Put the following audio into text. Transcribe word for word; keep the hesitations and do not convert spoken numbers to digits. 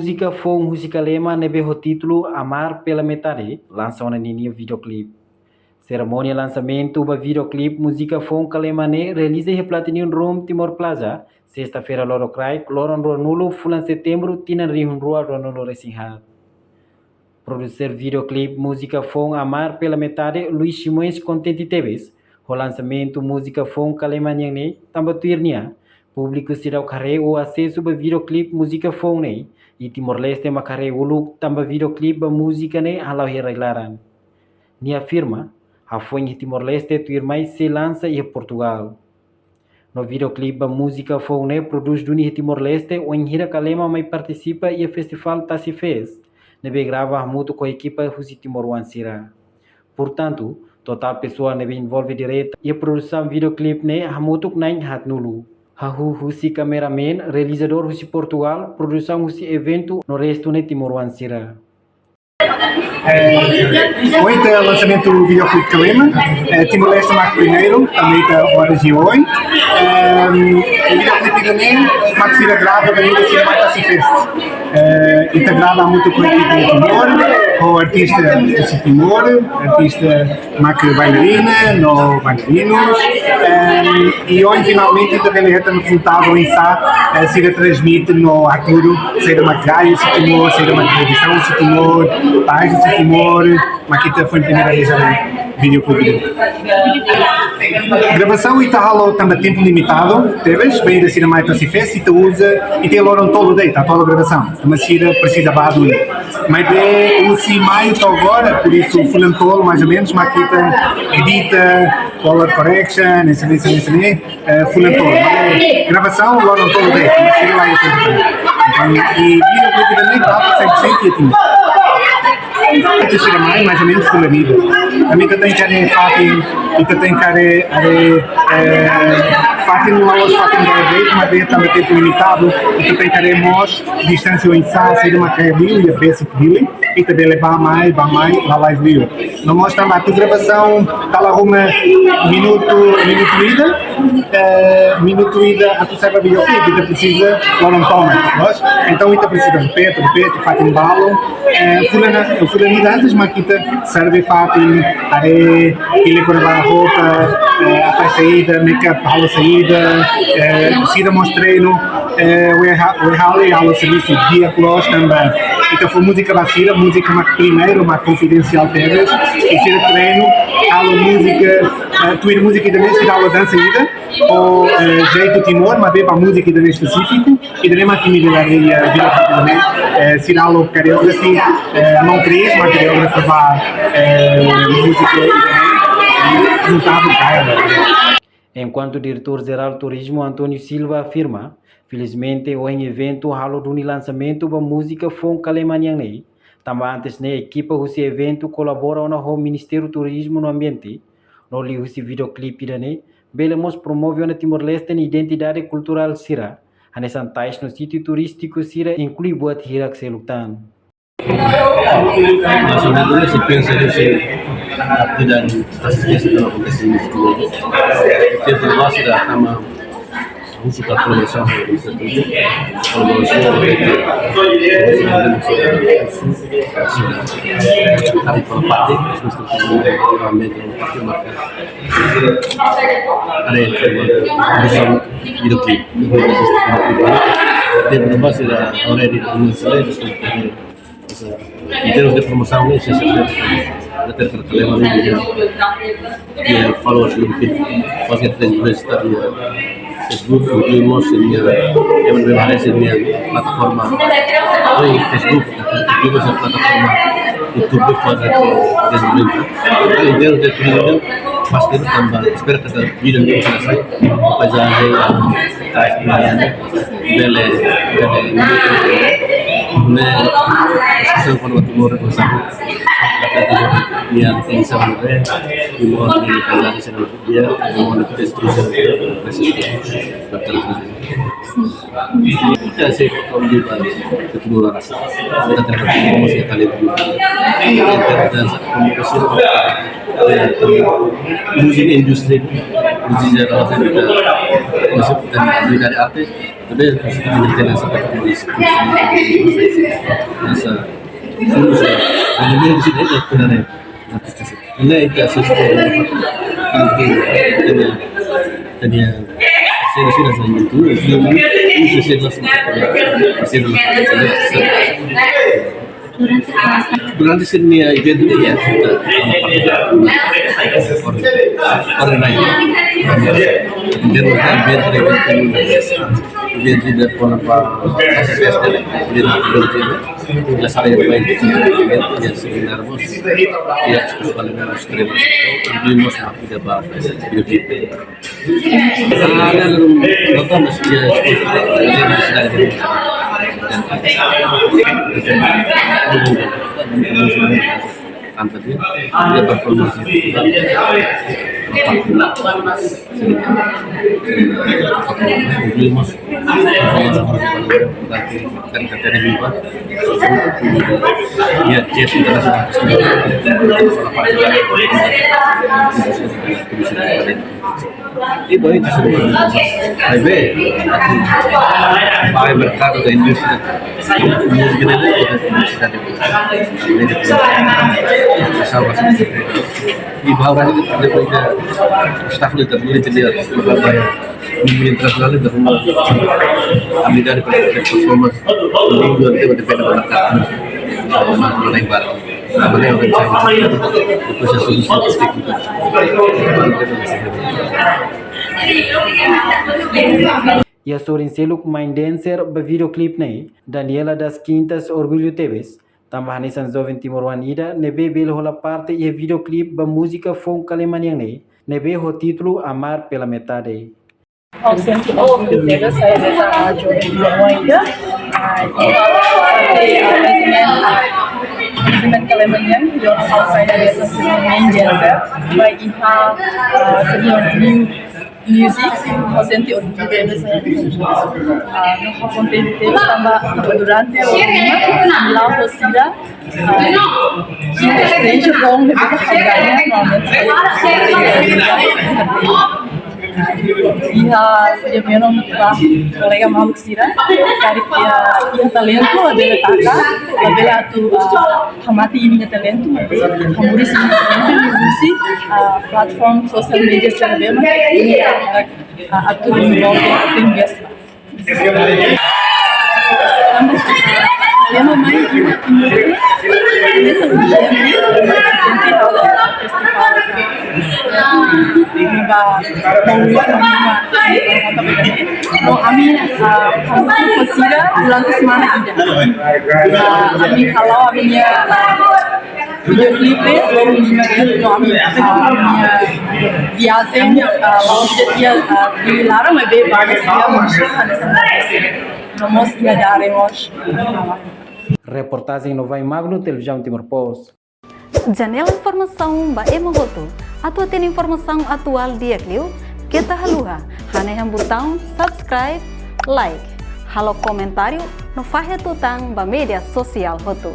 Múzika foun husi Kalema ne'ebé ho títulu Amar pela Metade lansa ona ninia videoclip. Serimónia lansamentu ba videoclip múzika foun Kalema ne'e realiza iha Platinum Room Timor Plaza, sesta-feira loron kraik, loron ruanulu fulan setembru, tinan rihun rua ruanulu resin haat. Produtor videoclip múzika foun Amar pela Metade, Luis Simões, kontente tebes ho lansamentu múzika foun Kalema nian ne'e, tanba tuir nia, públiku seidauk haree ou asesu ba videoclip múzika foun ne'e, i Timor-Leste mak haree uluk tanba videoclip ba múzika ne'e hala'o iha rai-laran. Nia afirma, hafoin iha Timor-Leste tuirmai sei lansa iha Portugal. No videoclip ba múzika foun ne'e produz duni iha Timor-Leste, wainhira Kalema mai partisipa iha festivál Tasi Fest, ne'ebé grava hamutuk ho ekipa husi Timor-Oan sira. Portantu, totál pesoál ne'ebé envolve direta iha produsaun videoclip ne'e hamutuk na'in haatnulu. Hahú husi kameramen, realizadór husi Portugal, produsaun husi eventu no restu ne'e Timor-Oan sira. Eh, ohin ita lansamentu videoclip Kalema, eh, Timor-Leste mak primeiru, tanba ita oras de ohin. Eh, videoclip ida-ne'e mak sira grava ba ida sira mai Tasi Fest. Eh, ita grava hamutuk ho ekipa de Timor, ho artista de Timor, artista mak bailarina, no bailarinu. Em, i ohin finalmente ita bele hetan rezultadu oinsá, eh, sira transmite no hatudu, saida mak gaya husi Timor, saida mak tradisaun husi Timor, pais husi Timor, mak ita foin primeira vez a videoclip. Gravasaun ita halo tanba tempu limitadu, tebes, ba ida sira mai Tasi Fest, ita uza, ita loron tolu de'it, ita halo gravasaun, tanba sira presiza badu. Maibé husi maiu to'o agora, por isso fulan tolu, mais ou menos, mak ita edita, color correction, esse, esse, esse, eh, fulan tolu. Maibé gravasaun, loron tolu de'it, ita sei la ita. Entaun, i videoclip ida-ne'e grava cem por cento iha Timor. Ita sira mai, mais ou menos, fulan ida. Ami ita tenke haree fatin, ita tenke haree, haree, eh, fatin la'ós fatin gaya de'it, maibé tanba tempu limitadu, ita tenke haree mós distánsia oinsá, saida mak gaya liu, iha basic Dili, ita bele bá mai, bá mai, lalais liu. No mós tanba atu gravasaun, dala ruma minutu, minutu ida, eh, minutu ida atu sai ba videoclip, ita presiza loron tomak, loos? Entaun ita presiza repete, repete, fatin balun, eh, fulan, fulan ida antes mak ita serve fatin, haree, pilih kona-ba roupa, eh, atrás saida, make-up halo saida, eh, sira mós treinu, eh, we ha-, we halo, halo servisu di'ak loos tanba ita fó múzika ba sira, múzika mak primeiru, mak konfidensiál tebes, i sira treinu, halo múzika, eh, tuir múzika ida-ne'e, sira halo dansa ida, ho, eh, jeitu Timor, maibé ba múzika ida-ne'e espesífiku, ida-ne'e mak imi bele haree, eh, videoclip ida-ne'e, eh, sira halo koreografia, eh, no Chris, mak koreografia ba, eh, múzika ida-ne'e, rezultadu gaya. Enkuantu Diretór Jerál Turizmu António Silva afirma, felizmente, ohin eventu halo duni lansamentu ba múzika foun Kalema nian ne'e, tanba antes ne'e ekipa husi eventu kolabora ona ho Ministériu Turizmu no Ambiente, no liuhusi videoclip ida-ne'e, bele mós promove ona Timor-Leste nia identidade kulturál sira, hanesan tais no sítiu turístiku sira, inklui buat hirak seluk tan. Mas o menos se pensa que se atividade das crianças não acontece em escola. Tempu basi ita tama husu ka kolaborasaun, kolaborasaun, kolaborasaun, kami pela parte, as pessoas que realmente parte marka. Ada yang coba bisa hidup di tempu basi ita already menselesaikan. Em termos de promosaun, ne'e, se se ita terus problema ne'e, iha, iha followers ne'e, faz que três vezes está iha Facebook, e mós iha, iha, iha plataforma, iha Facebook, iha plataforma YouTube, faz que três vezes. Em termos de turizmu, mas temos também, espera que essa vida não seja assim, mas a gente, bele, bele, ne'e, sira fó ona Timor, nian, tenke sabe, Timor, ne'e, tenke sabe, dia, Timor, ne'e, tenke sabe, ya, se, como digo, Timor, ita tenke, como se ita lihat, ita tenke, como se, eh, múzika indústria, produzir, ita, ita, arte, Ada yang positif yang kena sampai ke polisi. Masa, sungguh sih, ada yang di sini ada kena nih. Artis sih. Ini kita sih, tapi tadi, tadi yang saya sudah saya itu, itu saya masih, masih. Durante sira-nia eventu ne'e, ya, orang lain. Eventu ne'e, eventu ne'e, kona-ba, eventu ne'e, ya, saya yang main, ya, seminar, ya, sekolah, ya, sekolah, ya, sekolah, ya, Ada lalu nonton masih dia, dia masih ada di tanpa dia, dia performa. Dari kata dia lupa. Dia, dia sudah Ibu itu sudah. Bebé, atu ba merkadu da indústria. Múzika ne'e, indústria de múzika. Salva. E ba ora de, de, de, obstákulu itu boleh jadi, mulai internasionál itu, habilidade para performance, mundo inteiro depende do mercado. Mas não tem para. Iha sorin seluk main dancer ba videoclip ne'e, Daniela das Quintas orgullu tebes, tanba hanesan joven timoroan ida ne'ebé bele hola parte iha videoclip ba múzika foun Kalimantan nian ne'e, ne'ebé ho títulu Amar pela Metade. Ha'u sente orgullu tebes, ha'u hanesan joven timoroan ida, ah, iha parte, ah, Resident, ah, Resident Kalimantan nian, ha'u sai hanesan main dancer ba iha, ah, sebuah new music, ha'u sente orgullu tebes, ah, no ha'u kontente tebes tanba durante o lima, lima sira, ah, iha esperiénsia bom, de buka paganya, normalmente. Iha, iha menon ba kolega maluk sira, karik iha, iha talentu, labele taka, labele atu, ah, hamate imi-nia talentu, maibé hamoris imi-nia talentu, imi husi, ah, platform social media sira ne'ebé mak, ah, atu envolve, atu invest. Lema mai imi, imi, imi, imi, imi, imi, imi, ba, no, ami, ah, hamutuk ho sira durante semana ida. Ah, ami halo ami-nia, ah, videoclip, no ami, ah, ami-nia viajen, ah, la'ós de'it iha, ah, Dili laran, maibé ba sira mós hanesan no mós iha Dare mós. Reportajen Novai Magno, Televizaun Timor Post. Janela informasaun ba ema hotu. Atu hatene informasaun atuál di'ak liu, keta haluha hanehan butaun subscribe, like, halo komentáriu no fahe tutan ba média sosiál hotu.